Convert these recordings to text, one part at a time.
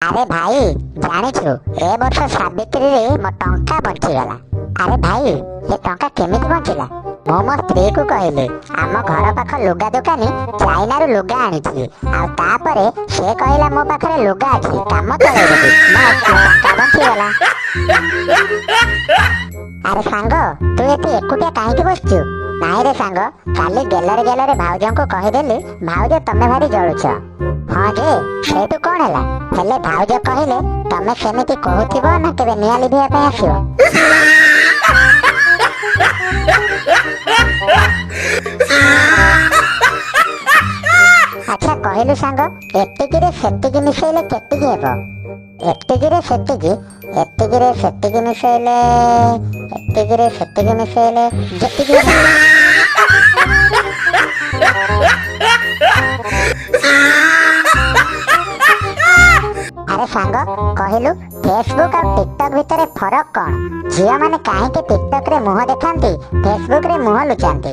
ଆରେ ଭାଇ, ଜାଣିଛୁ, ଏ ବର୍ଷ ସାବିତ୍ରୀରେ ମୋ ଟଙ୍କା ବଞ୍ଚିଗଲା। ଆରେ ଭାଇ, ଏ ଟଙ୍କା କେମିତି ବଞ୍ଚିଲା? ମୁଁ ମୋ ସ୍ତ୍ରୀକୁ କହିଲି, ଆମ ଘର ପାଖ ଲୁଗା ଦୋକାନୀ ଚାଇନାରୁ ଲୁଗା ଆଣିଛି। ଆଉ ତାପରେ ସେ କହିଲା, ମୋ ପାଖରେ ଲୁଗା ଅଛି, କାମ ଚଳେଇଦେବି। ବାସ୍, ମୋ ଟଙ୍କା ବଞ୍ଚିଗଲା। ଆରେ ସାଙ୍ଗ, ତୁ ଏଠି ଏକୁଟିଆ କାହିଁକି ବସିଛୁ? ନାଇଁ ରେ ସାଙ୍ଗ, କାଲି ଗେଲରେ ଗେଲରେ ଭାଉଜଙ୍କୁ କହିଦେଲି, ଭାଉଜ, ତମେ ଭାରି ଜଳୁଛ। ହଁ ଯେ, ସେଇଠୁ କଣ ହେଲା? ହେଲେ ଭାଉଜ କହିଲେ, ତମେ ସେମିତି କହୁଥିବ ନା କେବେ ନିଆଁ ଲିଭିବା ପାଇଁ ଆସିବ? ଆଚ୍ଛା କହିଲୁ ସାଙ୍ଗ, ଏତିକିରେ ସେତିକି ମିଶେଇଲେ କେତିକି ହେବ? ଏତିକିରେ ସେତିକି, ଏତିକିରେ ସେତିକି ମିଶେଇଲେ, ଏତିକିରେ ସେତିକି ମିଶେଇଲେ ଯେତିକି ହେବ। ଆରେ ସାଙ୍ଗ, କହିଲୁ, ଫେସବୁକ୍ ଆଉ ଟିକଟକ୍ ଭିତରେ ଫରକ କଣ? ଝିଅମାନେ କାହିଁକି ଟିକଟକ୍ ରେ ମୁହଁ ଦେଖାନ୍ତି, ଫେସବୁକ୍ ରେ ମୁହଁ ଲୁଚାନ୍ତି?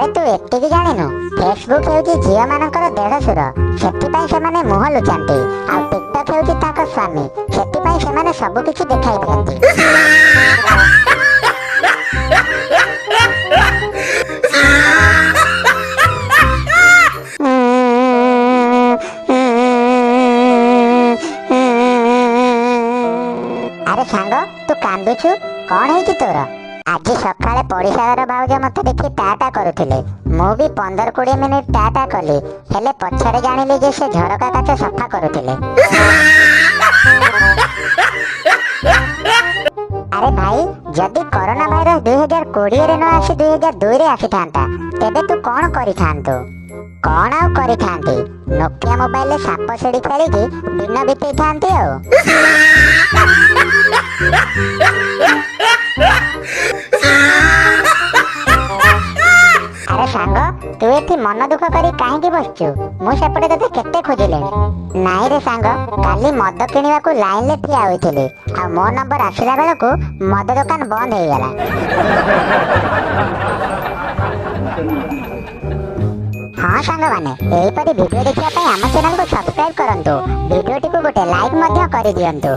ଏ ତୁ ଏତିକି ଜାଣିନୁ? ଫେସବୁକ୍ ହେଉଛି ଝିଅମାନଙ୍କର ଦେଢ଼ଶୁର, ସେଥିପାଇଁ ସେମାନେ ମୁହଁ ଲୁଚାନ୍ତି, ଆଉ ଟିକଟକ୍ ହେଉଛି ତାଙ୍କ ସ୍ୱାମୀ, ସେଥିପାଇଁ ସେମାନେ ସବୁ କିଛି ଦେଖାଇ ଦିଅନ୍ତି। ଆରେ ସାଙ୍ଗ, ତୁ କାନ୍ଦୁଛୁ, କଣ ହେଇଛି ତୋର? ଆଜି ସକାଳେ ପଡ଼ିଶା ଘର ଭାଉଜ ମତେ ଦେଖି ଟା ଟା କରୁଥିଲେ। ମୁଁ ବି 15-20 ମିନିଟ୍ ଟା ଟା କଲି, ହେଲେ ପଛରେ ଜାଣିଲି ଯେ ସେ ଝରକା କାଚ ସଫା କରୁଥିଲେ। ଆରେ ଭାଇ, ଯଦି କରୋନା ଭାଇରସ 2020ରେ ନ ଆସି 2002ରେ ଆସିଥାନ୍ତା, ତେବେ ତୁ କଣ କରିଥାନ୍ତୁ? କଣ ଆଉ କରିଥାନ୍ତି, ନୋକିଆ ମୋବାଇଲରେ ସାପ ସିଢି ଖେଳିକି ଦିନ ବିତେଇଥାନ୍ତି ଆଉ। ଆରେ ସାଙ୍ଗ, ତୁ ଏଠି ମନ ଦୁଃଖ କରି କାହିଁକି ବସିଛୁ? ମୁଁ ସେପଟେ ତତେ କେତେ ଖୋଜିଲିଣି। ନାଇଁ ରେ ସାଙ୍ଗ, କାଲି ମଦ କିଣିବାକୁ ଲାଇନରେ ଠିଆ ହୋଇଥିଲି, ଆଉ ମୋ ନମ୍ବର ଆସିଲା ବେଳକୁ ମଦ ଦୋକାନ ବନ୍ଦ ହେଇଗଲା। ହଁ ସାଙ୍ଗମାନେ, ଏହିପରି ଭିଡ଼ିଓ ଦେଖିବା ପାଇଁ ଆମ ଚ୍ୟାନେଲକୁ ସବସ୍କ୍ରାଇବ କରନ୍ତୁ। ଭିଡ଼ିଓଟିକୁ ଗୋଟେ ଲାଇକ୍ ମଧ୍ୟ କରିଦିଅନ୍ତୁ।